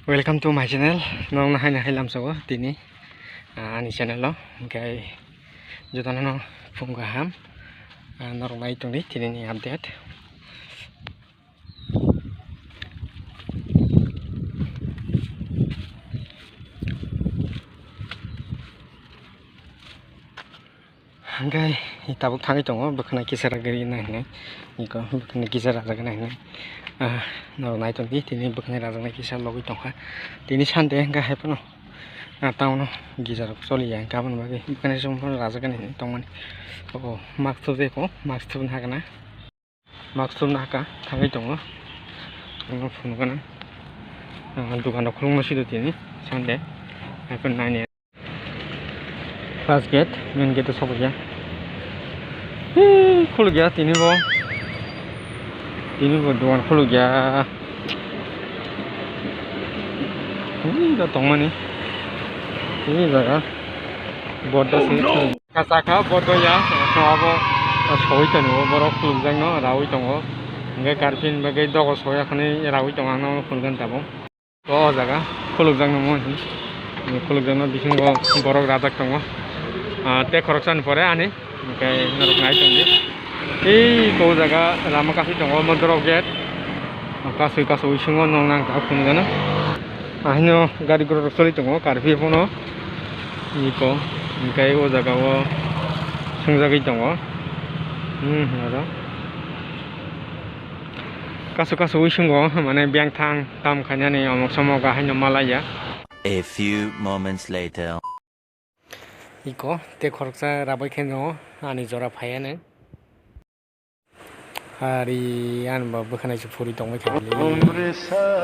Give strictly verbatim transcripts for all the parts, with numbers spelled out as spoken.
Welcome to my channel. Norok no haino hai lamsao tini, ah, ani channel o. Hingke jotono no phung kaham, ah, norok nai tongdi tini ni update. Hingke tabuk thangwi tongo, bwkhwnai kisa ragwi nai hinwi. Iko bwkhwnai kisa rajak nai hinwi. Ah, norok nai tongdi, tini bwkhwnai rajaknai kisa logwi tongkha. Tini Sunday hingke hai phano, ah, town o gija rok choliya, hingke aboni bagwi bwkhwnai chwng phano rajak nai hinwi tongmani. O, mask thubjai tongo, mask thubna hakhe na. Mask thubna hakha thangwi tongo. Ang phunukgana. Ah, dukan rok khulukma sidi tini Sunday. Haikhe nine. First gate, main gate o sokya. Hii, khulukya tini bo. Tini bo dukan khulukya. Hii, da tongmani. Hii, jaga. Board da se. Kachakha bodo ya, abo sogwi tongo, borok khulukjakno raui tongo. Hingke karphin bagwi dogo soya khwnwi raui tongo, ang nono phunukgani tabuk. O jaga khulukjakno mo hin, khulukjakno bisingo borok rajak tongo. Ah, tei khoroksani pore ani, hingke norok nai tongdi. Tei iko jaga lama kasui tongo, modorok gate. Kasui kasui bisingo nong nang kha phunukgano. Ahino gari gura rok choli tongo, karphi phano. Iko, hingke o jaga o swngjagwi tongo. Hmm, oro. Kasu kasu wi swngo, mane biyang thang tam khainani omok somok ahai no malaya. A few moments later. Iko, tei khoroksa rabai khe no ani jora phaiya no. Ari, ani bo bwkhanai se phuri tongbai kha le.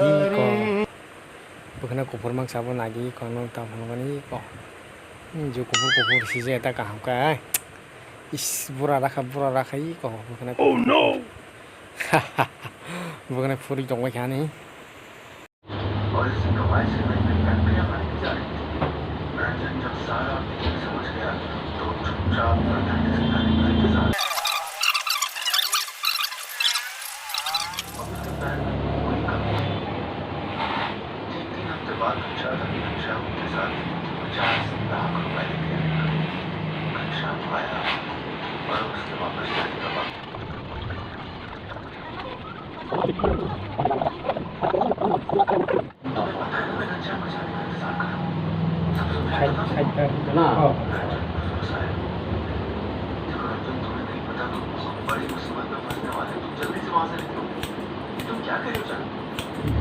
Iko. Bwkhana kuphur mangsa bo nadi, iko no tam hwnmani, iko. Hmm, je kuphur kuphur sijak ta kaham kha. Is, bura rakha, bura rakha, iko. Bwkhana. Oh no! Bwkhana phuri tongbai kha ani. और इसी कमाई से नई नई फैक्ट्रियां बनाई जा रही थी। मैं जब जब सारा खेल समझ गया, तो चुपचाप प्रार्थना से जाने का इंतजार। और उससे पहले कोई कमी नहीं। तीन, तीन हफ्ते बाद घनश्याम ने घनश्याम के साथ पचास लाख रुपए लेके आया। घनश्याम आया और उसने वापस जाने का वक्त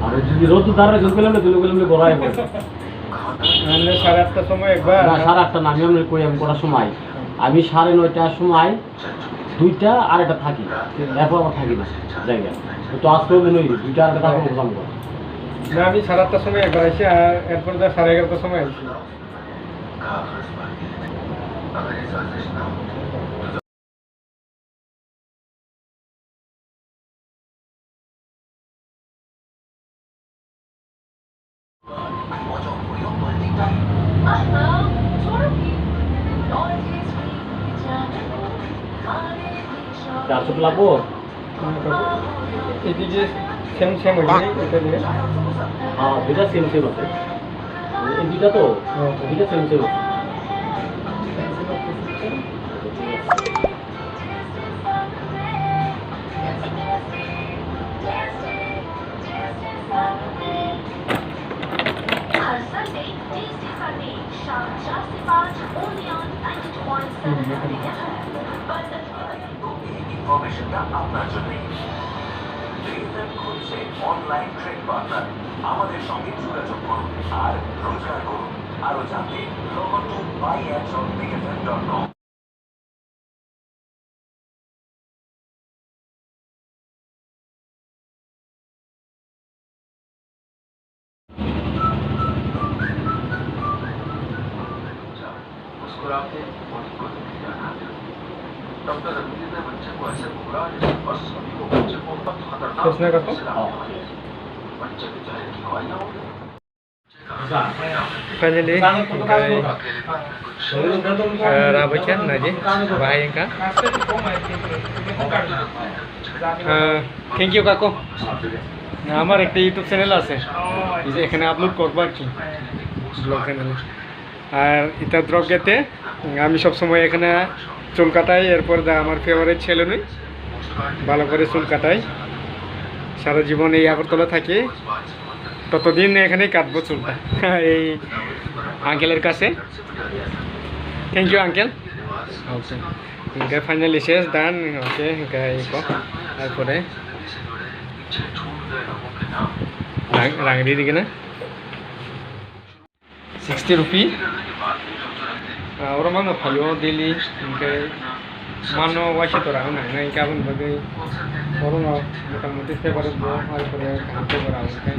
Are jodi rot dare jodi kelemle, kelemle gorai bo. Mane sare atta somoy ekbar? Na, sare atta na, ami amne koi, ami kota somoy. Ami sare noita somoy, duita areita thaki. Erpor amar thaki na, jai ga. To ajke mone hoi duita areita thaki bojam go. Na, ami sare atta somoy ekbar aisi, ar erpor da sare egarota somoy aisi. Char sot labo? এদিকে same same হয়ে যায়, এটা দিয়ে। হ্যাঁ, দুইটা same same আছে। এই দুইটা তো, হ্যাঁ। দুইটা সেম সেম আছে। Hustle Day, tasty Sunday, sham char se paanch, only on ninety-two point seven F M. এই ইনফরমেশনটা আপনার জন্য। বিগ এফএম খুঁজছে অনলাইন ট্রেড পার্টনার। আমাদের সঙ্গে যোগাযোগ করুন আর রোজগার করুন। আরো জানতে log on to buy apps on big F M dot com। Finally, eh, rabai khe naidi, bahai wngkha. Ah, thank you কাকু। আমার একটা ইউটিউব চ্যানেল আছে, এই যে এখানে আপলোড করবো আর কি, ব্লগ চ্যানেল। আর এটা ড্রপ গেটে আমি সবসময় এখানে চুল কাটাই, এরপর দা আমার ফেভারিট সেলুনে ভালো করে চুল কাটাই। সারা জীবন এই আগরতলা থাকি, ততদিন এখানেই কাটবো চুলটা এই আঙ্কেলের কাছে। Thank you uncle. Okay, hingke finally শেষ, done. Oke, hingke iko tarpore rang, rang ri digina. Sixty rupee. Ah, oro mano phaio daily, hingke mano waisa tora nang nai, hingke aboni bagwi oro no mota moti favourite bo, tarpore kaham favourite hingke,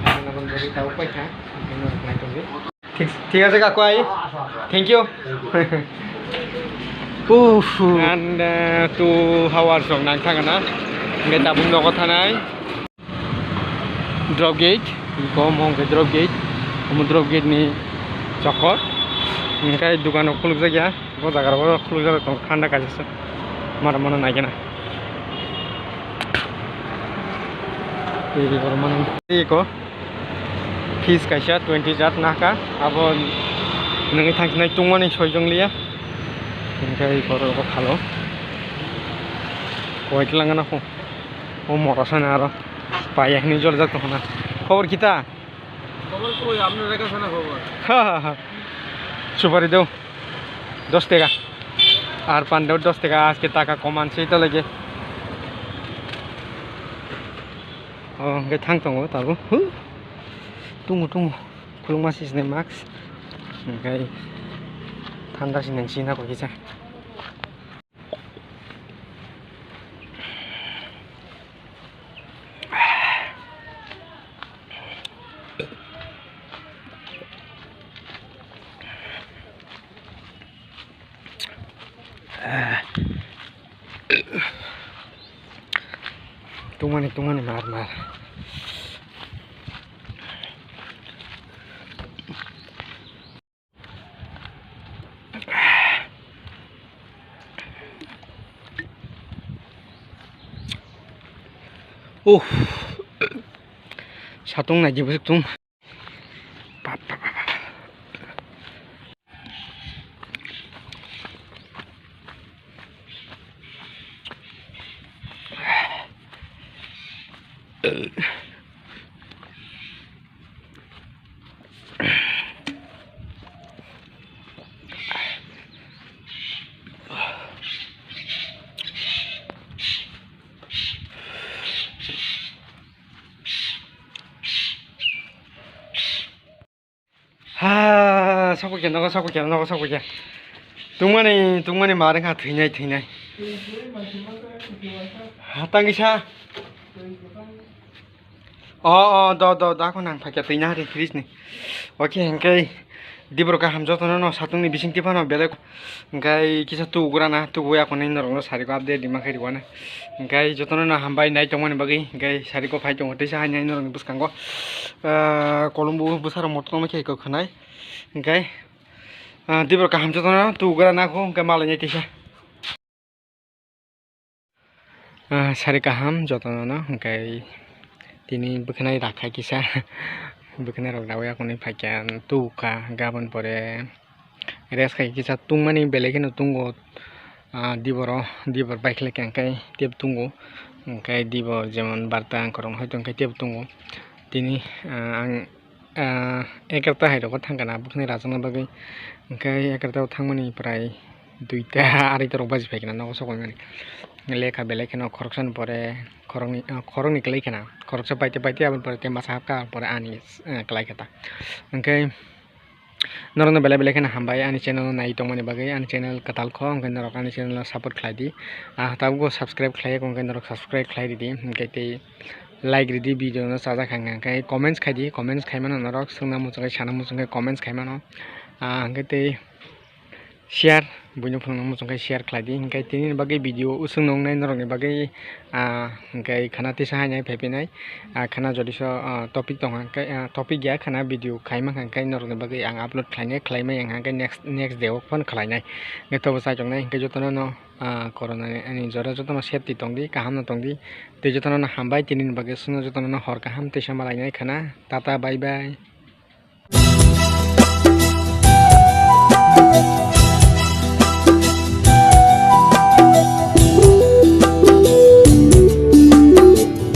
ah, aboni bagwi tabuk paikha, hingke no nai tongdi. Thik, thik ase kaku ai. Thank you. Uff. And, uh, two hours rok nang thangna. Hingke tabuk nogo thanai. Drop gate, iko omo hingke drop gate, omo drop gate ni chokor. Hingke dogan rok khuluk jak ya, bo jaga rok khuluk jak tong thanda kaisa se. Mara mano nai gana. Tei oro mano iko. Fees kaisa twenty jat naka, abo nungwi thangsinai tungmani soijongliya. Hingke borok bo phalo. Koi twlangna kho. O mora sana aro. Paya hini jol jak tongna. Khobor kita? Khobor koi, apni rega sana khobor. Ha, ha, ha. Supari do. Dos teka. Ar pandao dos teka, aske taka koman sei to lege. O, hingke thang tongo tabuk. Huh. Tungo, tungo. Khulukma sisini mask. Hingke thanda sinang sina koi kisa. Tungmani, tungmani, mar, mar. Uff. Satung nai di bwswk tung. Bap, bap, bap, bap. Ha, sokphaikha, nogo sokphaikha, nogo sokphaikha. Tungmani, tungmani ma rwngkha, thwinai, thwinai. Ha, tangkisa. O, o, do, do, do, ako nang phaikha, twi nahari fridge ni. Oke, hingke dibor kaham jotono no satungni bising tiphano belai. Hingke kisa tubugra na, tubu ya konwi norokno sariko update rima khe rwano. Hingke jotono no hambai nai tongmani bagwi, hingke sariko phai tongo teisa haino norokni bwskango, ah, kolombo bwsarok motom tongma khe kok khanai. Hingke, ah, dibor kaham jotono tubugra na kho, hingke malainai teisa. Ah, sari kaham jotono no, hingke tini bwkhanai rakha kisa, bwkhanai rok rawya kwnwi phaikha, tubukha, gabon pore rest khai kisa tungmani belai kheno tungo, ah, diboro, dibor baikhlai kha hingke tebo tungo, hingke dibor jemon barta angkorok hai tongkhe tebo tungo, tini, ah, ang Ah, egarta hai rogo thang kana bwkhwnwi rajak na bagwi. Hwnkhe egarta o thangmani prai duita arai ta rok baji phai kana nogo sokoi mani. Lekha belai kheno khoroksa ni pore khoroknwi, ah, khoroknwi kwlai khana. Khoroksa paite paite aboni pore tei masa hapkha, pore ani, ah, kwlai kha ta. Hwnkhe norokno belai belai kheno hambai ani channel o nai tongmani bagwi. Ani channel kwtal kho, hwnkhe norok ani channel o support khlai di. Ah, tabukbo subscribe khlai ya, hwnkhe norok subscribe khlai ridi. Hwnkhe tei like ridi, video no chajak hang hang khe comments khai di, comments khai mano norok swngna muchung khe sana muchung khe comments khai mano, ah, hwnkhe tei share buino phunukna muchung khe share khlai di, hwnkhe tini bagwi video usung nung nai norok ni bagwi, ah, hwnkhe khana tisa hai nai phai phinai, ah, khana jodi so, ah, topic tong hwnkhe, ah, topic ya khana video khai mankha hwnkhe norok ni bagwi ang upload khlai nai, khlai mai ang hwnkhe next, next day o phone khlai nai, hwnkhe tobo chai tong nai hwnkhe jotono no. ah, corona ni ani jora jotono safety tongdi, kaham no tongdi. Tei jotono no hambai, tini ni bagwi chwngno jotono no hor kaham tei sama lainai khana. Tata, bye bye.